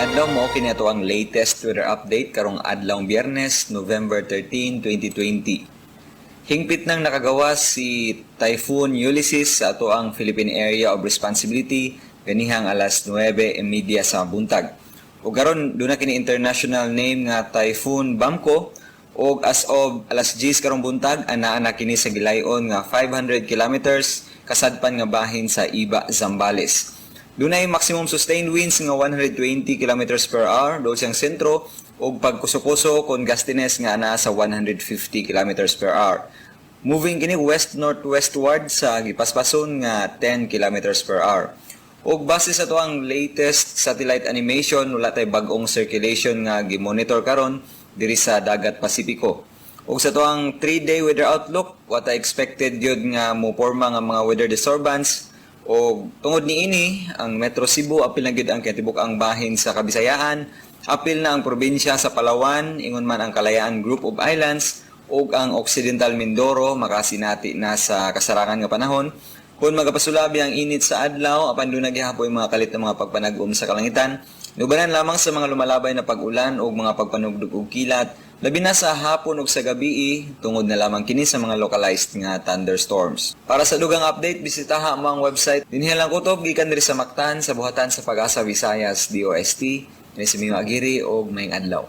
Maayong adlaw. Mao kini ato ang latest weather update karong adlawng Biyernes, November 13, 2020. Hingpit nang nakagawas si Typhoon Ulysses sa ato ang Philippine Area of Responsibility ganihang alas 9:30 sa buntag. Ug karon duna kini international name nga Typhoon Vamco ug as of alas 10 karong buntag, anaa na kini sa gilayon nga 500 kilometers kasadpan nga bahin sa Iba, Zambales. Dunay maximum sustained winds nga 120 kilometers per hour duol siyang sentro ug pagkuso-kuso kon gustiness nga anaa sa 150 kilometers per hour. Moving kini west northwestward sa gipaspason nga 10 kilometers per hour. Ug base sa atoang latest satellite animation, wala tay bag-ong circulation nga gimonitor karon diri sa Dagat Pasipiko. Ug sa atoang 3-day weather outlook, wa ta expected gyud nga moporma nga mga weather disturbance. O tungod niini, ang Metro Cebu apil na gyud ang kinatibuk-ang bahin sa Kabisayaan, apil na ang probinsya sa Palawan, ingon man ang Kalayaan Group of Islands ug ang Occidental Mindoro makasinati na sa kasarangan nga panahon. Kung magapasulabi ang init sa adlaw, apan duna gihapon mga kalit na mga pagpanag-om sa kalangitan. Nubanan lamang sa mga lumalabay na pag-ulan o mga pagpanugdog og kilat, labi na sa hapon ug sa gabi, tungod na lamang kini sa mga localized nga thunderstorms. Para sa dugang update, bisitaha mo ang website. Dinhi lang kutob gikan diri sa Mactan sa Buhatan sa Pag-asa Visayas, DOST. Ni si Mio Aguirre og maayong adlaw.